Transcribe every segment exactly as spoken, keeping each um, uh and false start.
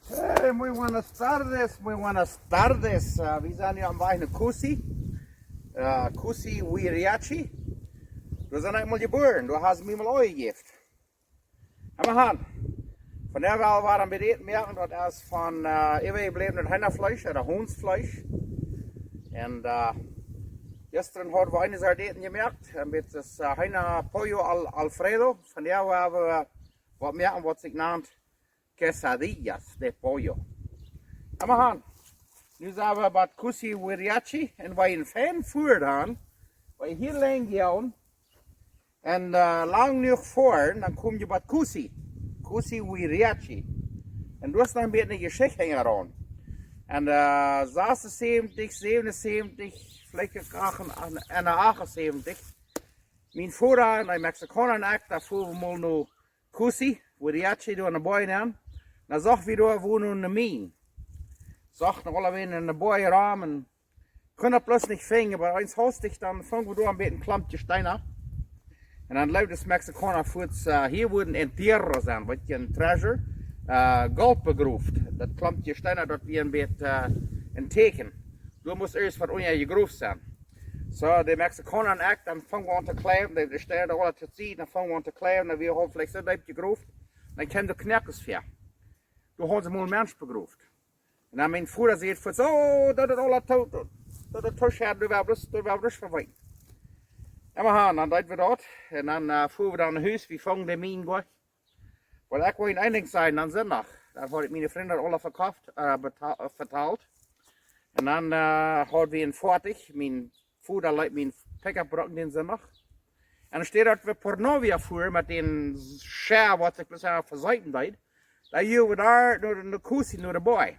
Hey, muy buenas tardes, muy buenas tardes. Äh, wie sent hia aum Wajch no Cusi. Äh, Cusi Huirachi. Doa sie ekj mol jebuaren, doa haben see mie mol aunjejäft. Emma han. Vondoag woa wie waut Äten moaken, daut es von, äh, äwajebläwnet Heenafleesch, ooda Haunsfleesch. Un, äh, jistren hauden wie eene Sardinen jemoakt, un dit es, äh, Heena Pollo al Alfredo. Vondoag woa wie waut moaken, waut sikj nant Quesadillas de Pollo. Emma han. Nu sent wie bie Cusi Huirachi un wie een fein Fua han. Wie hia lang gonen. Un, äh, lang jenuach foaren, dan kom jie bie Cusi. Cusi Huirachi. Un doa es noch een bät eene Jeschicht hinjaraun. Un, äh, sasunsebentich, säwenunsebentich, veleicht uk acht-, un, un achtensebentich. Mien Voda un een Mexikauna un ekj, doa fuaren wie mol no Cusi, Huirachi, doa aun de Boaj aun. Dan socht wie doa, wua nu eene Mien. Socht noch aulawäajen enne Boaj rom un kunnen daut bloos nich finjen, oba eent haustich, dan fungen wie doa een bät een Klompje Steena. Un dan leet de Mexikauna fuaz, äh, hia woat een entierro sennen, waut je een treasure, äh, Golt begroft. Daut Klompje Steena, daut wia een bät, äh, een Tieekjen. Doa must ieescht waut unja jegroft sennen. Soo, de Mexikauna un ekj, dan fungen wie aun to kjleewen, de, de Steena aula to sied, dan fungen wie aun to kjleewen, dan wia wie veleicht soo deep jegroft, dan kjeemen de Knoakes väa. Doa hauden see mol een Mensch begroft. Un dan mien Voda säd fuaz, soo, daut es aula to, daut es to schwoa, doa woa wie bloos, doa woa wie bloos von weeten. Emma han, dan deeden wie daut. Un dan, äh, fuaren wie dan no Hus, wie fungen de Mien goanich. Wiels ekj wull een Dinkj sennen, dan Sindach. Dan haud ekj miene Frind aula vekoft, äh, beta-, äh, vetalt. Un dan, äh, haud wie een Foatich. Mien Voda leet mien Pickup brucken dän Sindach. Un dan steit daut wie Pornovia fuaren met dän Schäa, waut ekj bloos veseeten deed. Dan hieren wie doa no, no Cusi, no de Boaj.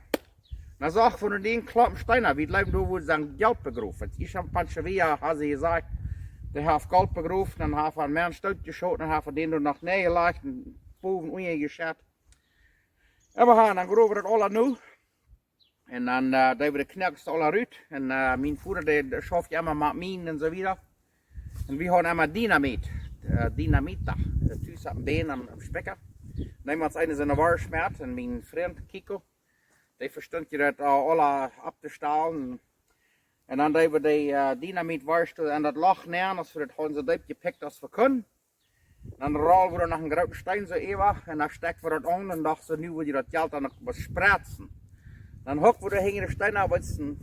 Dan socht wie dän Klompen Steena, wie jleewen, doa woat sien Golt begroft. Ekj hab Pancho Villa, haud see jesajcht, dee haft Golt begroft, dan haft hee een Mensch dootjeschoten, dan haft hee dän doa noch nenjelajcht un bowen unjajeschett. Emma han, dan groven wie daut aula no. Un dan, äh, deeden wie de Knoakes aula rut. Un, äh, mien Voda, dee, dee schauft je emma met Mienen un soo wieda. Un wie hauden emma Dynamit, äh, Dinamita, äh, tus opp een Bän aum, aum Spikja. Neem ons eent en de Worscht met, un mien Frint Kiko, dee vestunt je daut, äh, aula opptostalen. Un dan deeden wie de, äh, Dynamit-Worscht en daut Loch nenn, aus wie daut hauden soo deep jepikjt aus wie kunnen. Dan rollen wie doa noch een grooten Steen soo äwa un dan stekjen wie daut aun un dochten soo, nu woat daut Golt dan noch waut spretzen. Dan hucken wie doa hinja de Steen opp, waut es een,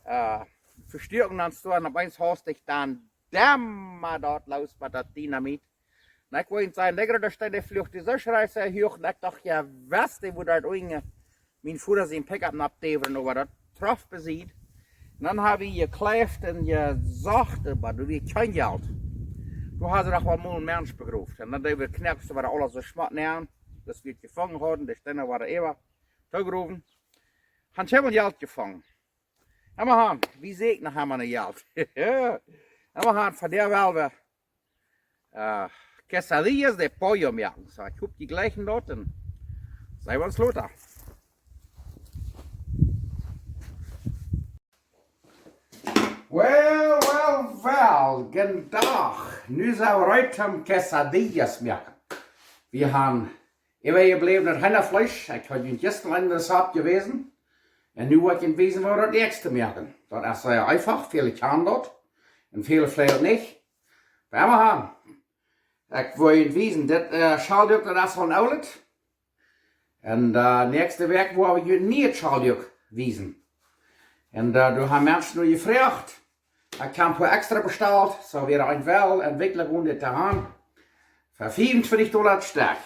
äh, Vestäakjunk dan stonen, opp eent haustich dan dämma daut loos met daut Dynamit. Un ekj wull sajen, dee groote Steen, dee fluach soo schrakjlich huach, un ekj docht, jo, wes, dee woat daut unja mien Voda sien Pickup nopp däwen, oba daut trof besied. Un dan hab wie jekjleeft un jesocht, oba doa wia kjeen Golt. Doa haud see doch woll mol een Mensch begroft. Un dan deeden wie Knoakes, doa wia aules soo schmock nenn, daut wie daut jefungen hauden, de Steena wieren äwa, toogrowen. Han kjeen Golt jefungen. Emma han, wie säkjen noch emma no Golt. Emma han, vondoag woa wie äh, Quesadillas de Pollo moaken. Soo, ekj hop, jie jlikjen daut un seenen wie ons lota. Well, well, well, gooden Dach. Nu sent wie reed om Quesadillas moaken. Wie haben äwajebläwnet Heenafleesch. Ekj haud junt jistren een Rezept jewäsen. Un nu woa ekj junt wiesen, woo wie daut näakjste moaken. Daut es sea eefach, väle kjanen daut. Un väle veleicht nich. Oba emma han. Ekj woa junt wiesen, dit, äh, Schalduak, daut es von oolt. Un, äh, näakjste Wäakj woa wie junt een nieet Schalduak wiesen. Un, äh, doa haben Menschen no jefroacht. Ekj hab een poa extra bestalt, soo wie daut eent well, entwikjlen, woo dit to haben. Fa fiefuntwintich Dolla daut Stekj.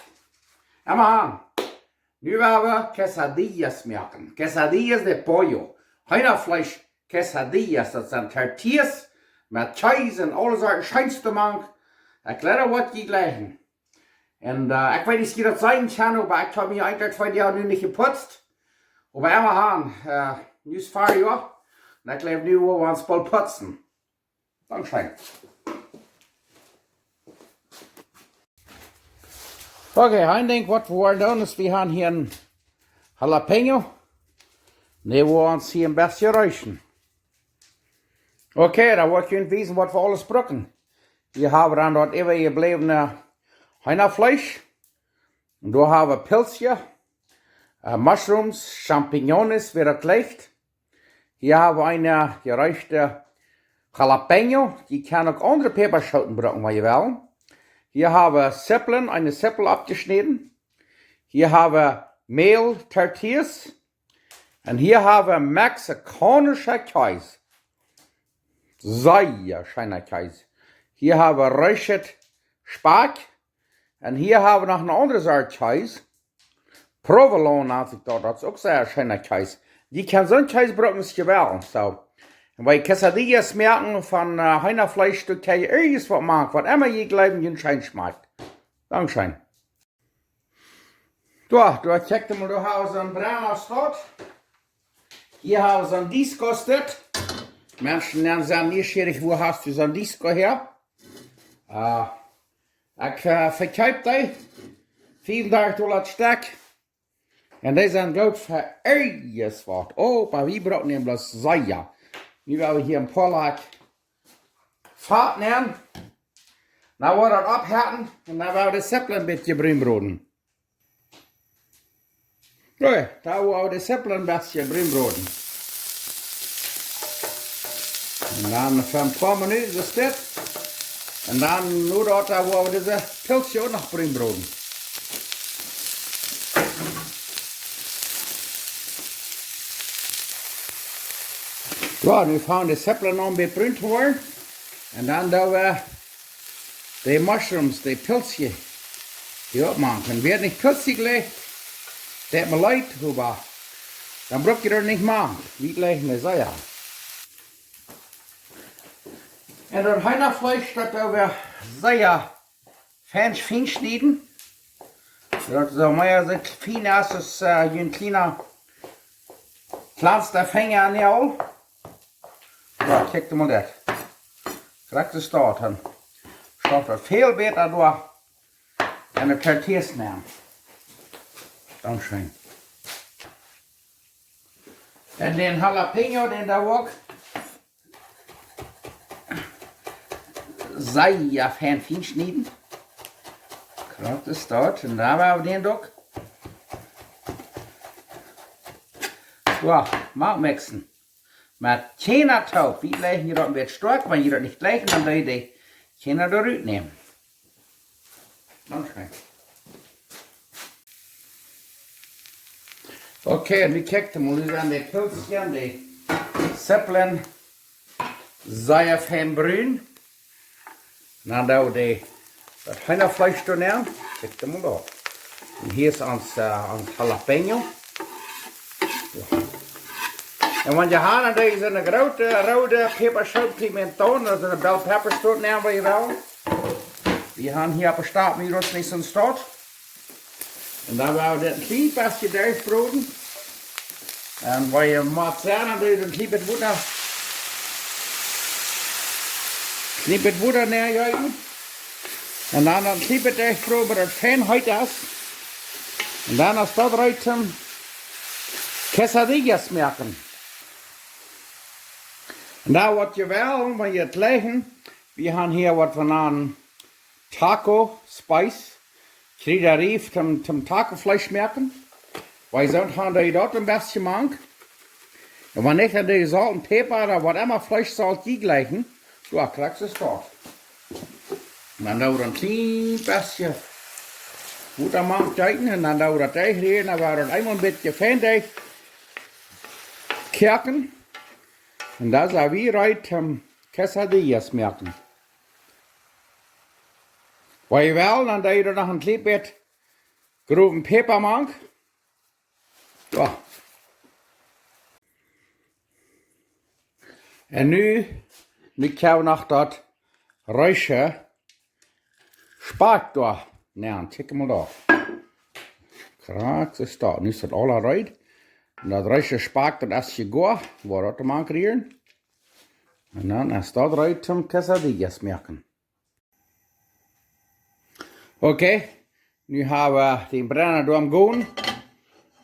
Emma han. Nu woa wie Quesadillas moaken. Quesadillas de Pollo. Heenafleesch Quesadillas. Daut sent Tortillas met Kjees un aule Sorten Scheens doamank. Ekj jleew daut jie jlikjen. Un, äh, ekj weet nich, aus jie daut seenen kjennen, oba ekj hab mie eejentlich twee Doag nu nich jeputzt. Oba emma han, äh, nu es Farjoa. Un ekj jleew nu woa wie ons boolt putzen. Dankscheen. Okay, een Dinkj waut wie woaren doonen es, wie haben hia een Jalapeño. Dee woa wie ons hia een bät reesten. Okay, dan woa ekj junt wiesen waut wie aules brucken. Wie haben dan daut äwajebläwne Heenafleesch. Un doa haben wie Pilzje, Äh, Mushrooms, Champignons, wäa daut jleicht. Hia hab wie eene jereechte Jalapeño. Jie kjennen uk aundre Päpaschooten brucken, wan jie wellen. Hia hab wie Zippeln, eene Zippel aufjeschnäden. Hia hab wie Mäl, Tortillas. Un hia hab wie mexikaunische Kjees. Sea scheena Kjees. Hia hab wie reeschet Spakj. Un hia hab wie noch eene aundre Sort Kjees. Provolone nant sikj daut, daut es uk sea scheena Kjees. Jie kjennen soon Kjees brucken aus jie wellen, soo. Un wan jie Quesadillas moaken von, äh, Heenafleesch, doa kjenn jie irjent waut moaken, waut emma jie jleewen, junt scheen schmakjt. Dankscheen. Doa, doa, kjikj mol, doa hab wie soon Brenna steit. Hia hab wie soon Disco steit. Menschen, dee sent nieschierich, wua hast du soon Disco häa? Äh, ekj, äh, vekjeep dee. Fiefundartich Dolla daut Stekj. Un dee sent goot fa irjent waut. Oh, oba wie brucken dee bloos sea. Nu woa wie hia een poa Lakj Fat nämen. Dan woa wie daut oppheeten un dan woa wie de Zippeln een bät brun broden. Oke, dan woa wie de Zippeln een bät brun broden. Un dan fa een poa Minuten es dit. Un dan, nu daut, dan woa wie dise Pilzje uk noch brun broden. Soo, nu fangen de Zippeln aun een bät brun to woaren. Un dan doo wie de Mushrooms, de Pilzje, hia oppmoaken. Wäa nich Pilzje jlikjt, daut mie leet, oba dan bruck jie daut nich moaken. Wie jlikjen dee sea. Un daut Heenafleesch, daut doo wie sea fein, fein schnieden. Daut soo mea soo fein es, aus, äh, een kjliena, kjlansta Finja aun de Aul. Soo, kjikj mol dit. Krakjt soo steit, dan steit daut väl bäta doa. Un de Tortillas nämen. Dankscheen. Un dän Jalapeño, dän doo wie uk sea fein, fein schnieden. Krakjt soo steit. Un dan woa wie dän uk. Soo, mau mixen. Met Kjnäd toop. Wie jlikjen hia daut een bät stoakj, wan jie daut nich jlikjen, dan doo jie de Kjnäd doa rut nämen. Dankscheen. Oke, nu kjikj mol, nu sent de Pilzjes, de Zippeln, sea fein brun. Dan doo wie daut Heenafleesch doa nämen. Kjikj mol doa. Un hia es ons, äh, ons Jalapeño. Un wan jie haben, dan doo jie soone groote roode Päpaschoot, pimentón, ooda soone bell peppers doa nämen, waut jie wellen. Wie haben hia opp de Staut, wie daut nich soo steit. Un dan woa wie dit een kjlien bät derchbroden. Un wan jie mau seenen, dan doo jie een kjlien bät Wota, kjlien bät Wota nenjeeten. Un dan een kjlien bät derchbroden, bat daut fein heet es. Un dan es daut reed toom Quesadillas moaken. Un dan waut jie wellen, wan jie daut jleichen, wie haben hia waut wie nanen Taco Spice, Kjrieda Rief toom, toom Tacofleesch moaken. Wan jie soo haben, doo jie daut een bät mank. Un wan nich, dan doo jie Solt un Päpa ooda waut emma Fleeschsolt jie jleichen. Soo, krakjt soo steit. Un dan doo wie een kjlien bät Wota mank jeeten un dan doo wie daut derchrieren, dan woat daut eemol een bät fein derchkoaken. Un dan sent wie reed toom Quesadillas moaken. Wan jie wellen, dan doo jie doa noch een kjlien bät growen Päpa mank. Soo. Un nu, nu kjenn wie noch daut reeschde Spakj doa. Nu, kjikj mol doa. Krakjt soo steit. Nu es daut aula reed. Un daut reeschde Spakj, daut es jegoa. Woa wie daut mank rieren. Un dan es daut reed toom Quesadillas moaken. Oke, nu hab wie dän Brenna doa aum gonen.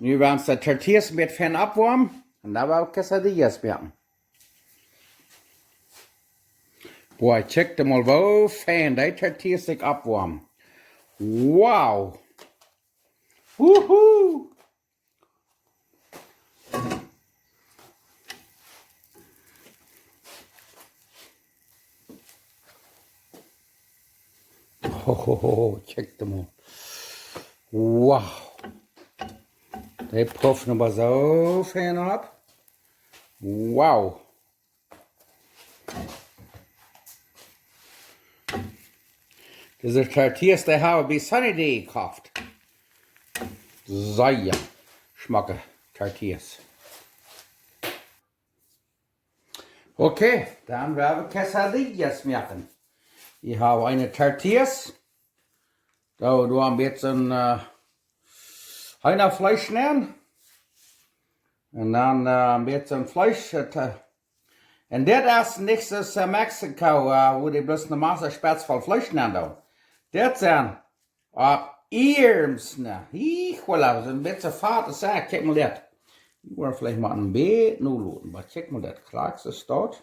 Nu woa wie de Tortillas met fein oppwoamen. Un dan woa wie Quesadillas moaken. Boah, kjikj mol, woo fein dee Tortillas sikj oppwoamen. Wow. Wuhu. Oh, oh, oh, oh, check dem mol. Wow. Dee pufft noch mol soo fein opp. Wow. Dise Tortillas, dee hab wie bie Sunny Day jekoft. Sea schmocke Tortillas. Okay, dan woa wie Quesadillas moaken. Hia hab wie eene Tortillas. Doa, doa een bät, äh, Heenafleesch nenn. Un dan, äh, een bät Fleesch, äh, un dit es nich soo aus, äh, Mexiko, äh, wua dee bloos ne Massa Spetz voll Fleesch nenn doonen. Dit sent opp Ierms, nä. Hia, voilà, soo een bät Fat, soo, kjikj mol dit. Wie woaren veleicht mol een bät nu loten, oba kjikj mol dit, krakjt soo staut.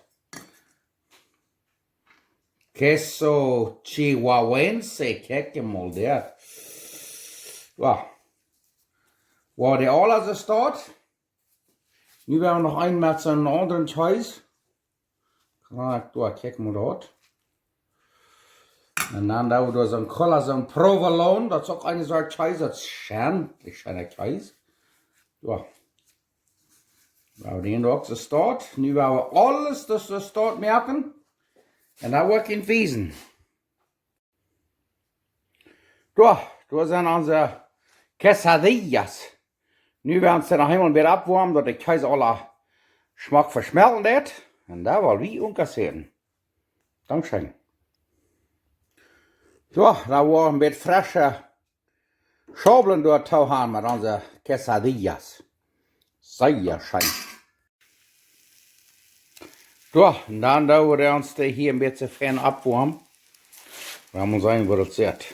Queso chihuahuense, kjikj mol dit. Wow. Wow, dee aula soo staut. Nu woa wie noch een met soon aundren Kjees. Krakjt, doa, kjikj mol daut. Un dan doa, doa soon Kolla, soon Provolone, daut es uk eene Sort Kjees, daut es scheen, daut es scheena Kjees. Doa. Woa wie dän uk soo staut. Nu woa wie aules daut soo staut moaken. Un dan woa ekj junt wiesen. Doa, doa sent onse Quesadillas. Nu woa wie ons noch eemol wada oppwoamen, daut de Kjees aula schmock veschmelten deit. Un dan woa wie unkassieren. Dankscheen. Doa, dan woa wie een bät fresche Schaublen doa too han met onse Quesadillas. Sea scheen. Doa, un dan doo wie ons dee hia een bät fein oppwoamen. Wie woaren seenen, woo daut sitt.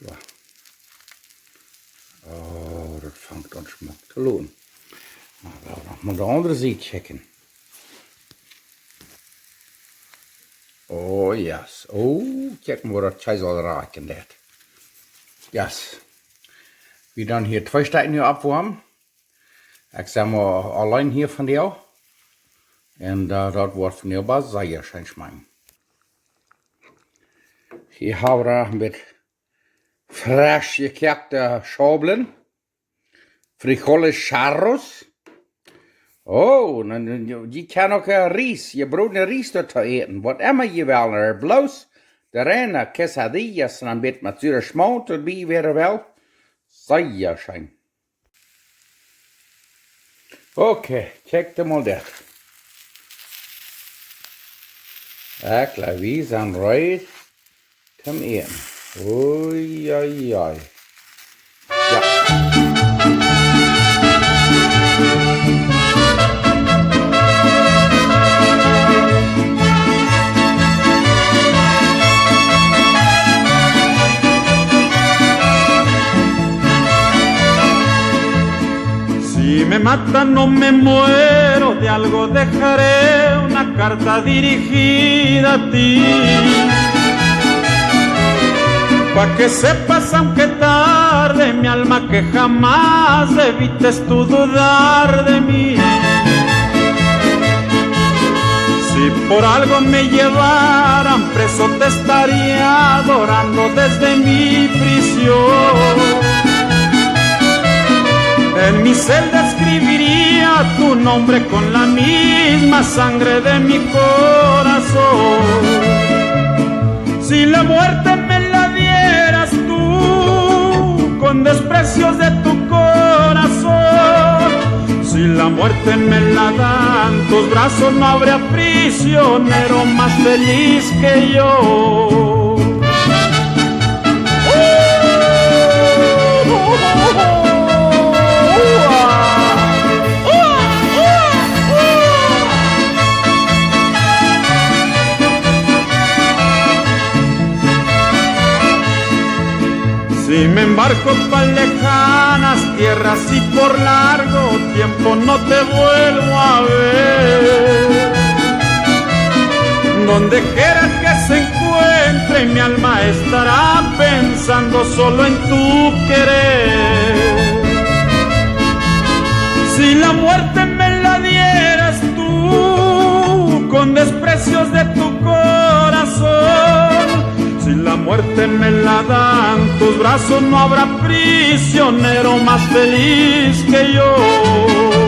Doa. Oh, daut fangt aun schmock to loten. Oba wie woaren noch mol de aundre Sied checken. Oh, yes. Oh, kjikj mol, woo daut Kjees aul rakjen deit. Yes. Wie doonen hia twee Stekj nu oppwoamen. Ekj sie mau auleen hia vondoag. Un, äh, daut woat vondoag oba sea scheen schmakjen. Hia hab wie een bät fresch jekoakte Schaublen. Frijoles charros. Oh, dan, dan, jie kjennen uk, äh, Ries, jie brucken Ries doatoo äten. Waut emma jie wellen, oba bloos de reine Quesadillas un dan met, met sure Schmaunt doabie woat woll sea scheen. Okay, kjikj mol dit. Ekj jleew, wie sent reed toom äten. Ui, ui, ui. Jo. Si me matan, no me muero, de algo dejaré una carta dirigida a ti. Pa' que sepas, aunque tarde, mi alma, que jamás debiste tú dudar de mí. Si por algo me llevaran preso, te estaría adorando desde mi prisión. En mi celda escribiría tu nombre con la misma sangre de mi corazón. Si la muerte me la dieras tú con desprecios de tu corazón, si la muerte me la dan tus brazos, no habrá prisionero más feliz que yo. Si me embarco pa' lejanas tierras y por largo tiempo no te vuelvo a ver, donde quiera que se encuentre, mi alma estará pensando solo en tu querer. Si la muerte me la dieras tú con desprecios de tu corazón, si la muerte En la dan tus brazos no habrá prisionero más feliz que yo.